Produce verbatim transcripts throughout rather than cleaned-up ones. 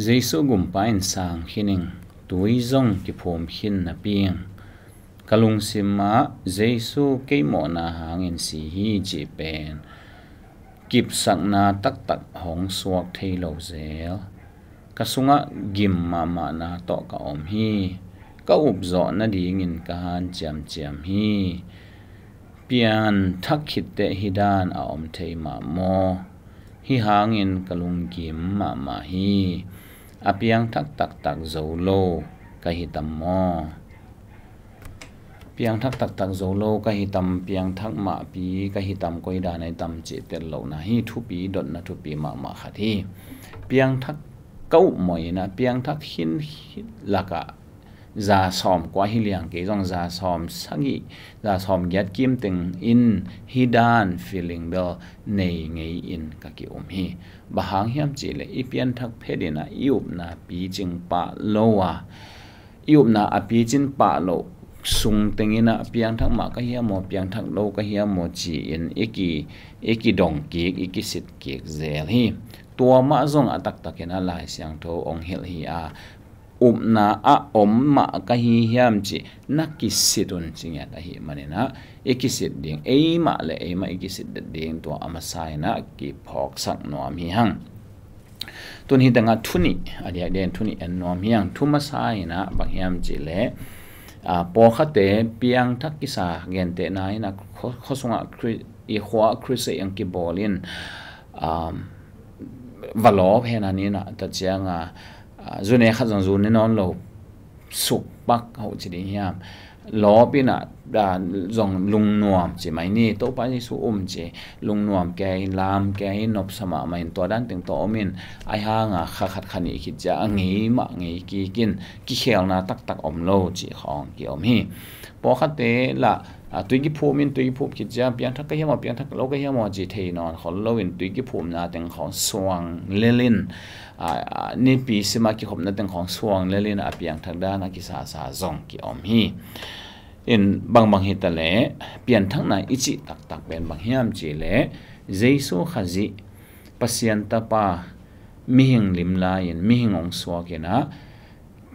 Jesu gumpa in sang khin ing, tui zong kiphum khin napi ing. Ka lungsim ah Jesu kei mawhna hangin si hi cih pen kipsakna taktak hong suak thei lo zel. Ka sungah gim mahmahna tawh ka om hi. Ka upzawh nadingin ka hanciamciam hi. Pianthak khitteh hih dan a om thei mah maw? Hih hangin ka lunggim mahmah hi. A piangthak taktak zo lo ka hi tam maw? Piangthak taktak zo lo ka hi tam, piangthak mahpi ka hi tam, koi dan a hi tam cih tel lohna hi. Thupi, dotna thupi mahmah khat hi. Piangthak ka upmawh in ah, piangthak khin lakah za sawm kua hi liang kei zong za sawm sagih, za sawm giat kim teng in hih dan feeling bel nei ngei in ka ki-um hi. Bang hang hiam cihleh i pianthak phet in ah i upna picing pah lo a, i upna a picin pah loh sung teng in ah piangthak mah ka hiam maw, piangthak lo ka hiam maw ci-in i ki, i kidong kik, i kisit kik zel hi. Tua mah zong a taktak in ah Lai Siangtho hong hilh hi a, upna ah om mah ka hi hiam cih na kisit un ci ngiat ahih manin ah i kisit ding, eimah le eimah i kisit ding tua a masa in ah kiphawksak nuam hi hang. Tun hih tengah thu nih, a diakdiak in thu nih en nuam hi hang. Thu masa in ah bang hiam cihleh, a, pawlkhatte piangthak kisa gentehna in ah khuasungah Khri-, i khua Khrist in kibawl in, um, va lawp hen a ni in ah, tua ciang a, a, zu ne khat zong zu ne nawn lo suk pak hoh ci ding hiam, lawp in ah, a, zong lungnuam ci mai ni, Topa Jesu um ci, lungnuam kei, lam kei, nopsa mahmah in tua dan teng tawh om in, ahi hang a kha khat kha nih khit ciang a ngei mah ngei kik in, kikhelna taktak om lo cih khawng ki-om hi. Pawlkhatte lah, a, tui kiphum in, tui kiphum khit ciang piangthak ka hiam maw, piangthak lo ka hiam maw ci thei nawn khol lo in, tui kiphumna teng khawng suang lel in, a, a, nipi sim a kikhopna teng khawng suang lel in a piangthak dan a kisasa zong ki-om hi. In bangbang hi taleh, pianthakna i cih taktak pen bang hiam cihleh, Jesu Khazih, Pasian Tapa, mihing lim lai-in, mihing hong suak in ah,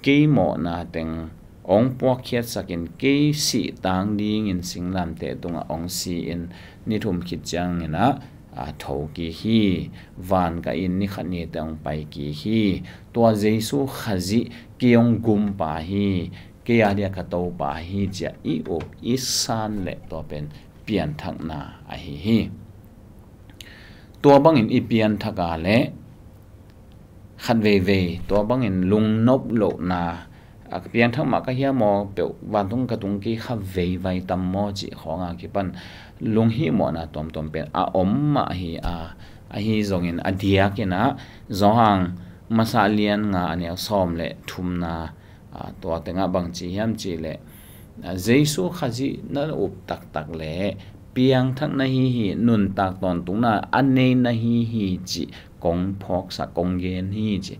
kei mawhna teng hong puakkhiatsak in, kei sih tang dingin singlamteh tungah hong si in, ni thum khit ciangin ah, a, tho kik hi. Van kah in ni khat ni teh hong pai kik hi. Tua Jesu Khazih kei hong gumpa hi, kei a dia ka Topa hi ci-a i up i san leh tua pen pianthakna ahi hi. Tua bangin i pianthak a leh khat veivei, tua bangin lungnop lohna, a, piangthak mah ka hiam maw, peuh vantung ka tung kei kha veivai tam maw cih khawng a kipan lunghihmawhna tuamtuam pen a om mah hi a, ahi zongin a diakin ah Johan masa lian nga a neu sawm le thumna, a, tua tengah bang ci hiam cihleh, a, Jesu Khazih na up taktak leh piangthak na hi hi, nuntak tawntungna a nei na hi hi cih kong phawksak, kong gen hi cih.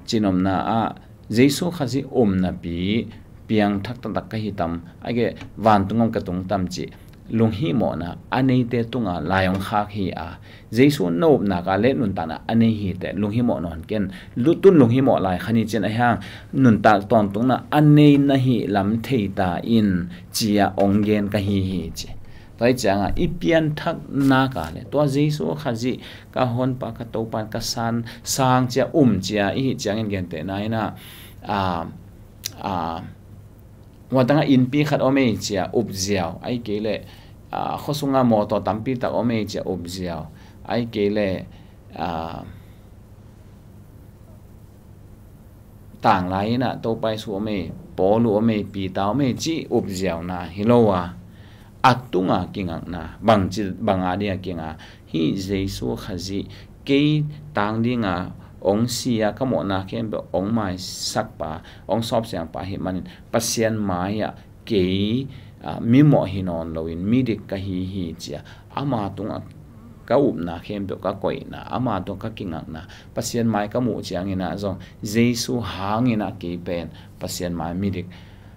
Cihnopna ah Jesu Khazih um napi piangthak taktak ka hi tam, a ke vantung om ka tung tam cih lunghihmawhna a neite tunga lai hong khak hi a, Jesu na upna ka leh nuntakna a nei hi teh lunghihmawh nawn ken. Lu-, tun lunghihmawh lai kha ni cin, ahi hang nuntak tawntungna a nei na hi lam thei ta in ci-a hong gen ka hi hi ci. Tua hi ciangah i pianthak nak a leh tua Jesu Khazih ka honpa, ka Topa, ka san, sang ci-a, um ci-a i hih ciangin gentehna in ah, a, a, hua tangah innpi khat om ei ci-a up ziau, ahih kei leh, a, khuasunga mawtaw tampi tak om ei ci-a up ziau, ahih kei leh, a, tanglai in ah Topa Jesu om ei, Paul uh om ei, Peter om ei ci up ziauna hi lo a, a tunga kingakna, bang ci, bang a dia kinga, hih Jesu Khazih kei tang dinga hong si a, ka mawhna khempeuh hong maisakpa, hong sawpsiangpa ahih manin Pasian mai-ah kei, a, mimawh hi nawn loin midik ka hi hi ci-a ama tungah ka upna khempeuh, ka koihna, ama tungah ka kingakna, Pasian mai ka muh ciangin ah zong Jesu hangin ah kei pen Pasian mai midik,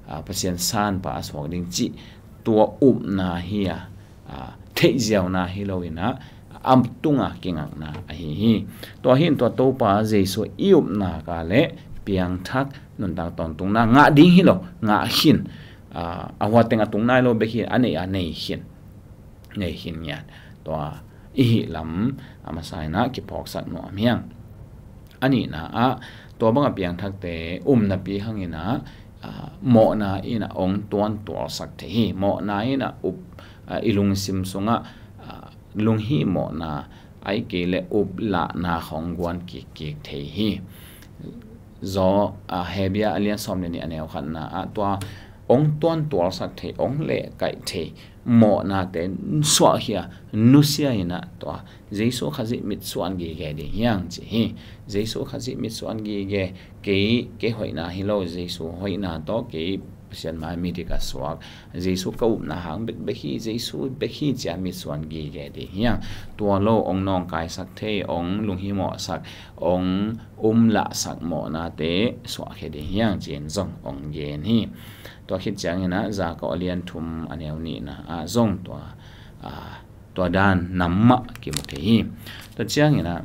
a, Pasian sanpa a suak ding cih tua upna hi a, a, theihziauna hi loin ah, a, a tunga kingakna ahi hi. Tua hi in tua Topa Jesu i upna ka le piangthak nuntak tawntungna ngah ding hi lo, ngah khin, a, a huateng a tung nai lo bek hi, a nei a nei khin, nei khin ngiat. Tua i hih lam a masa inah kiphawksak nuam hiang. A nihna ah tua banga piangthakte umnapi hanginah, a, mawhna inah ong tuantualsak thei hi. Mawhna inah up, a, i lungsim sungah, a, lunghimawhna, ahih kei le uplahna khong guan kikkik thei hi. Zaw, a, Hebia a lian sawm le nih a neu khatna ah tua ong tuantualsak thei, ong lehkaih thei mawhnate suahkhia, nusia inah tua Jesu Khazih mitsuan gige ding hiang ci hi. Jesu Khazih mitsuan gige, kei, kei hoihna hi lo, Jesu hoihna tawh kei Pasian mai midik a suak, Jesu ka upna hang bekbek hi, Jesu bek hi cia mitsuan gige ding hiang. Tua lo ong nawngkaisak thei, ong lunghimawhsak, ong umlahsak mawhnate suahkhia ding hiang ci-in zong ong gen hi. Tua khit cianginah Jakob a lian thum a neu nihna ah zong tua, a, tua dan nam mah kimu thei hi. Tua cianginah,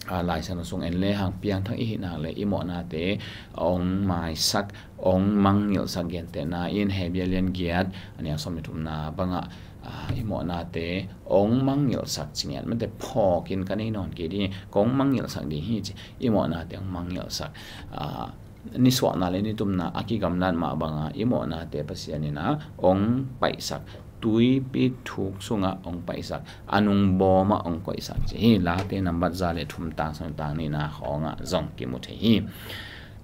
a, Lai Siangtho sung en lehang piangthak i hih nak le i mawhnate ong maisak, ong mangngilhsak, gentehna in Hebia lian giat a neu sawm le thumna bangah, a, i mawhnate ong mangngilhsak ci ngiat mate, phawkin ka nei nawn kei ding, kong mangngilhsak ding hi ci, i mawhnate ong mangngilhsak, a, nisuahna le nitumna a kigamlat mah banga i mawhnate Pasian inah ong paihsak, tuipi thuk sungah ong paihsak, a nung bawmah ong koihsak ci hi. Late nambat za le thum tang sawm tang nihna khawngah zong kimu thei hi.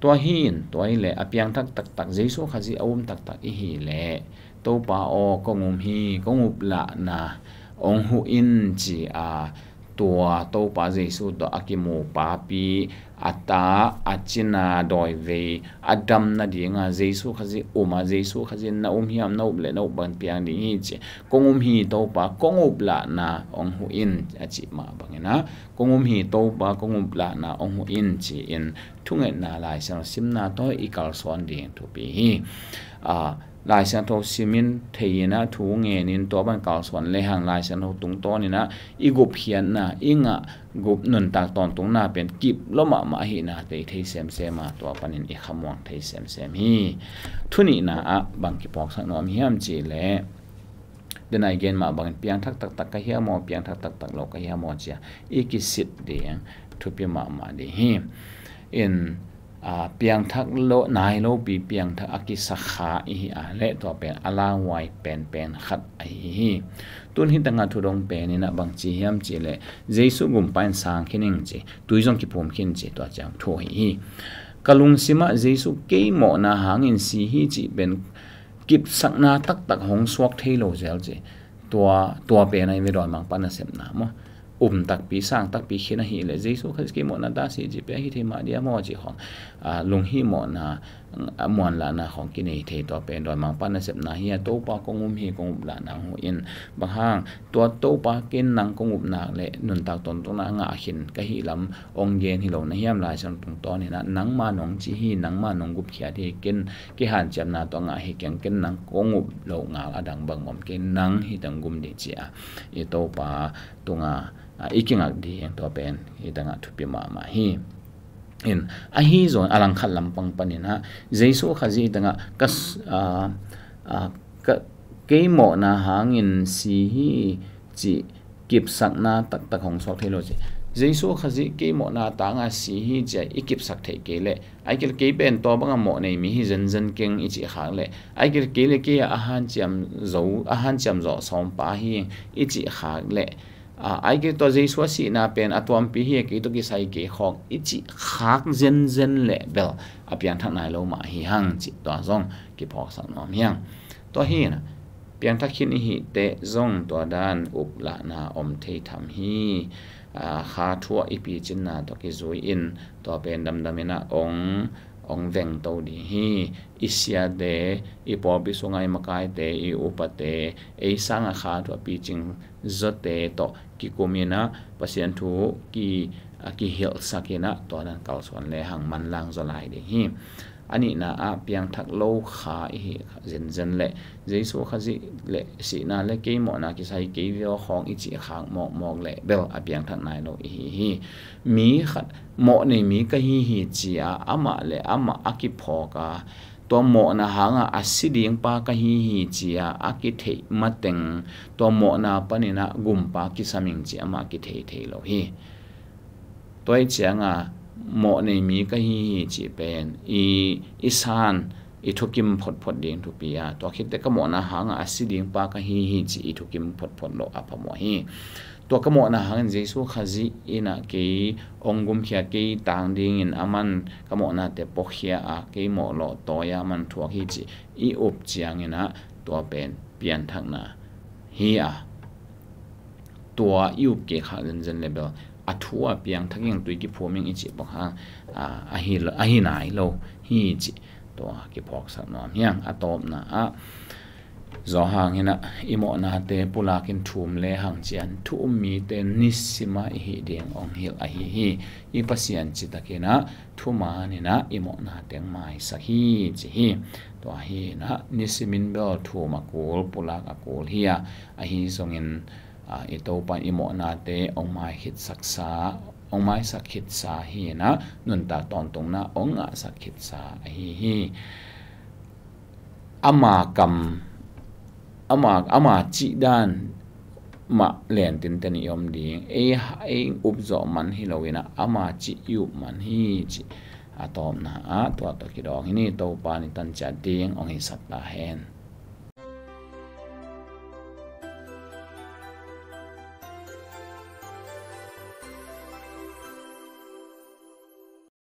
Tua hi in, tua hi le a piangthak taktak, Jesu Khazih a um taktak i hi le, Topa aw, kong um hi, kong uplahna ong huh in ci a, tua Topa Jesu tawh a kimu papi, a ta, a cina dawivei, a dam nadinga Jesu Khazih um a, Jesu Khazih na um hiam, na up le na up bang piang ding hi ci. Kong um hi Topa, kong uplahna ong huh in a cih mah banginah, kong um hi Topa, kong uplahna ong huh in ci-in thungetna Lai Siangtho simna tawh i kalsuan ding thupi hi. A, Lai Siangtho simin thei inah thu ngenin tua ban kalsuan lehang Lai Siangtho tungtawn inah i gupkhiatna, i ngah gup nuntak tawntungna pen kip lo mahmah ahihna te i thei semsem a, tua panin i khamuang thei semsem hi. Thunihna ah bang kiphawksak nuam hiam ci le, denai gen mah bangin piangthak taktak ka hiam aw, piangthak taktak lo ka hiam aw cia i kisit ding thupi mahmah ding hi. In, a, piangthak lo, nai lopi piangthak a kisakha i hi a le tua pen a lauhuai penpen khat ahi hi. Tun hi tangah thudong pen inah bang ci hiam ci le, Jesu gumpa in sang khin ing ci, tui zong kiphum khin ci, tua ciang thu ahi hi. Ka lungsimah Jesu kei mawhna hangin si hi cih pen kipsakna taktak hong suak thei lo zel ci. Tua, tua pen ahi ve dawimangpa nasepna maw. Um takpi, sang takpi khin ahih le Jesu Khazih kei mawhna ta si ci pen ahi thei mah dia maw ci khong, a, lunghimawhna, a, muanlahna khong kinei thei, tua pen dawimangpa nasepna hi a, Topa kong um hi, kong uplahna ong huh in. Bang hang, tua Topa ken nang kong upna le nuntak tawntungna ngah khin ka hih lam ong gen hi lo na hiam? Lai Siangtho tungtawn inah nangma nong ci hi, nangma nong gupkhiat hi, ken kei hanciamna tawh ngah hi keng, ken nang kong up loh ngal a dang bang om kei, nang hi tang gum ding ci a, i Topa tunga, a, i kingak ding tua pen hi tangah thupi mahmah hi. In, ahi zong a langkhat lampang paninah Jesu Khazih tangah ka s-, a, a, ka, kei mawhna hangin si hi cih kipsakna taktak hong suak thei lo ci. Jesu Khazih kei mawhna tanga si hi cia i kipsak theih kei leh, ai kei le kei pen tua banga mawh nei mi hi zenzen keng i cih khak leh, ai kei le kei le kei a hanciam zo, a hanciam zawh sawmpa hi i cih khak leh, a, ai kei tua Jesu a sihna pen a tuampi hi, kei tawh kisai kei khawng i cih khak zenzen leh bel a piangthak nai lo mah hi hang cih tua zong kiphawksak nuam hiang. Tua hi inah piangthak khin i hih teh zong tua dan uplahna om thei tham hi. A, kha thuah i picinna tawh kizui in tua pen damdam inah ong, ong vengto ding hi. I siate, i pawlpi sunga i makaite, i upate, ei sanga kha thuah picing zawte tawh kikum inah Pasian thu ki, a, kihilhsak inah tua dan kalsuan lehang manlang zaw lai ding hi. a nihna ah piangthak lo kha i hi zenzen leh Jesu Khazih le sihna le kei mawhna kisai kei veu khawng i cih khak mawkmawk leh bel a piangthak nai lo i hi hi. Mi khat mawh nei mi ka hi hi ci-a amah le amah a kiphawk a, tua mawhna hangah a si ding pa ka hi hi ci-a a kitheih mateng tua mawhna paninah gumpa kisam ing ci amah kithei thei lo hi. Tua ih cianga mawh nei mi ka hi hi cih pen i, i san i thukim photphot ding thupi a, tua khitte ka mawhna hangah a si ding pa ka hi hi cih i thukim photphot loh a phamawh hi. Tua ka mawhna hangin Jesu Khazih inah kei ong gumkhia, kei tang dingin aman ka mawhnate puakhia a, kei mawh lawh tawi a man thuak hi cih i up cianginah tua pen pianthakna hi a, tua i up kei khak zenzen leh bel a thu a piangthak ing, tui kiphum ing i cih bang hang a, a hi lo, a hi nai lo hi cih tua kiphawksak nuam hi ing. A tawpna ah Johan inah i mawhnate pulakin thum lehang cian thu um mite nisimah i hih ding ong hilh ahi hi. I Pasian citakinah thuman inah i mawhnate ong maisak hi ci hi. Tua hi inah nisimin bel thum a kul, pulak a kul hi a, ahi zongin a, i Topa in i mawhnate ong maisak khitsa, ong maisak khitsa hi inah nuntak tawntungna ong ngahsak khitsa ahi hi. Ama kam, ama, ama cihdan mah lentinten i om ding. Ei, ei up zawh man hi lo inah ama cih i up man hi cih a tawpna ah tua tawh kidawng hi ni. Topa in i tan ciat ding ong hisak ta hen.